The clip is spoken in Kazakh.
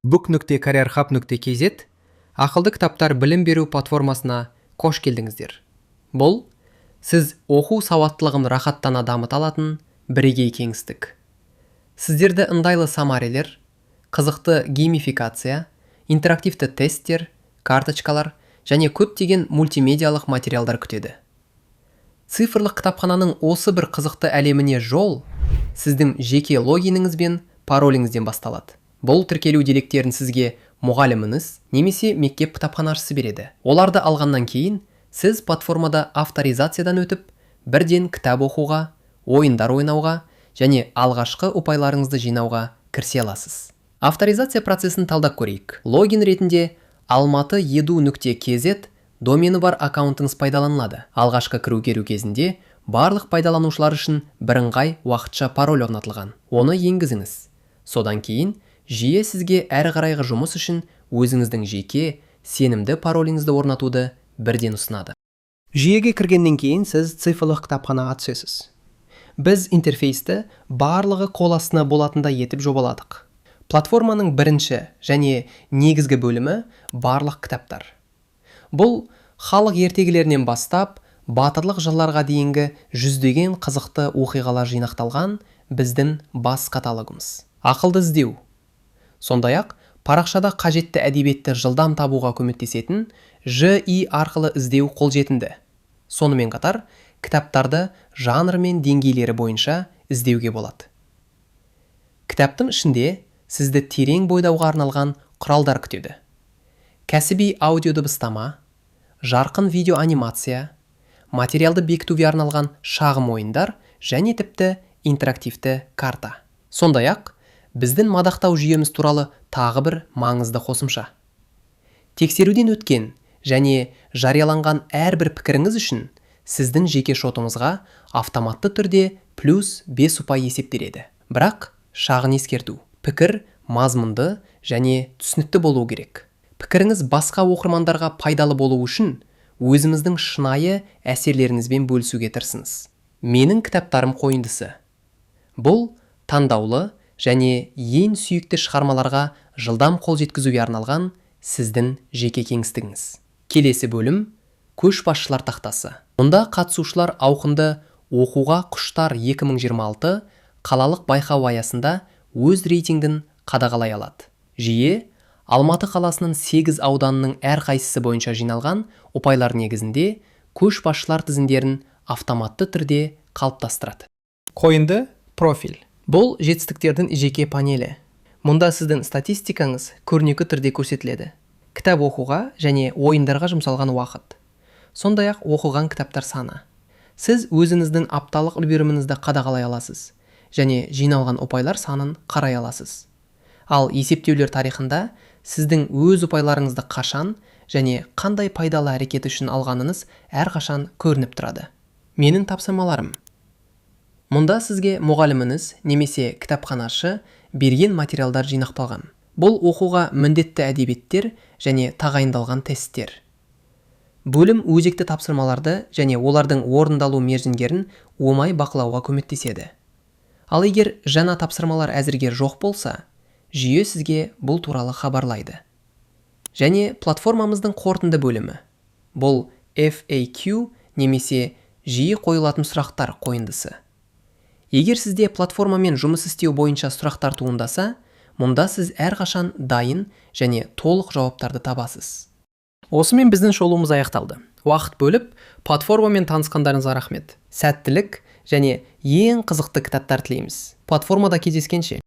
book.careerhub.kz ақылды кітаптар білім беру платформасына қош келдіңіздер. Бұл сіз оқу сауаттылығын рахаттана дамыта алатын бірегей кеңістік. Сіздерді ыңғайлы саммарилер, қызықты геймификация, интерактивті тесттер, карточкалар және көптеген мультимедиялық материалдар күтеді. Цифрлық кітапхананың осы бір қызықты әлеміне жол сіздің жеке логиніңіз бен пароліңізден басталады. Бұл тіркелу деректерін сізге мұғаліміңіз немесе мектеп кітапханашысы береді. Оларды алғаннан кейін сіз платформада авторизациядан өтіп, бірден кітап оқуға, ойындар ойнауға және алғашқы ұпайларыңызды жинауға кірісе аласыз. Авторизация процесін талдап көрейік. Логин ретінде almatyedu.kz домені бар аккаунтыңыз пайдаланылады. Алғашқы кіру керу кезінде барлық пайдаланушылар үшін бірыңғай уақытша пароль орнатылған. Оны енгізіңіз. Содан кейін жүйе сізге әрі қарайғы жұмыс үшін өзіңіздің жеке, сенімді пароліңізді орнатуды бірден ұсынады. Жүйеге кіргеннен кейін сіз цифрлық кітапханаға түсесіз. Біз интерфейсті барлығы қол астына болатындай етіп жобаладық. Платформаның бірінші және негізгі бөлімі – барлық кітаптар. Бұл халық ертегілерінен бастап батырлық жырларға дейінгі жүздеген қызықты оқиғалар жинақталған біздің бас каталогымыз. Ақылды іздеу. Сондай-ақ парақшада қажетті әдебиетті жылдам табуға көмектесетін ЖИ арқылы іздеу қолжетімді. Сонымен қатар кітаптарды жанр мен деңгейлері бойынша іздеуге болады. Кітаптың ішінде сізді терең бойлауға арналған құралдар күтеді: кәсіби аудиодыбыстама, жарқын видео анимация, материалды бекітуге арналған шағын ойындар және тіпті интерактивті карта. Сондай-ақ біздің мадақтау жүйеміз туралы тағы бір маңызды қосымша: тексеруден өткен және жарияланған әрбір пікіріңіз үшін сіздің жеке шотыңызға автоматты түрде плюс 5 ұпай есептеледі. Бірақ шағын ескерту: пікір мазмұнды және түсінікті болуы керек. Пікіріңіз басқа оқырмандарға пайдалы болуы үшін өзіңіздің шынайы әсерлеріңізбен бөлісуге тырысыңыз. Менің кітаптарым қойындысы. Бұл таңдаулы және ең сүйікті шығармаларға жылдам қол жеткізуге арналған сіздің жеке кеңістігіңіз. Келесі бөлім – көшбасшылар тақтасы. Мұнда қатысушылар ауқымды «Оқуға құштар 2026» қалалық байқауы аясында өз рейтингін қадағалай алады. Жүйе Алматы қаласының 8 ауданының әрқайсысы бойынша жиналған ұпайлар негізінде көшбасшылар тізімдерін автоматты түрде қалыптастырады. Қойынды профиль. Бұл жетістіктердің жеке панелі. Мұнда сіздің статистикаңыз көрнекі түрде көрсетіледі: кітап оқуға және ойындарға жұмсалған уақыт, сондай-ақ оқылған кітаптар саны. Сіз өзіңіздің апталық үлгеріміңізді қадағалай аласыз және жиналған ұпайлар санын қарай аласыз. Ал есептеулер тарихында сіздің өз ұпайларыңызды қашан және қандай пайдалы әрекет үшін алғаныңыз әрқашан көрініп тұрады. Менің тапсырмаларым. Мұнда сізге мұғаліміңіз немесе кітапханашы берген материалдар жинақталған. Бұл оқуға міндетті әдебиеттер және тағайындалған тесттер. Бөлім өзекті тапсырмаларды және олардың орындалу мерзімдерін оңай бақылауға көмектеседі. Ал егер жаңа тапсырмалар әзірге жоқ болса, жүйе сізге бұл туралы хабарлайды. Және платформамыздың қорытынды бөлімі. Бұл FAQ немесе жиі қойылатын сұрақтар қойындысы. Егер сізде платформамен жұмыс істеу бойынша сұрақтар туындаса, мұнда сіз әрқашан дайын және толық жауаптарды табасыз. Осымен біздің шолуымыз аяқталды. Уақыт бөліп, платформамен танысқандарыңызға рахмет. Сәттілік және ең қызықты кітаптар тілейміз. Платформада кездескенше!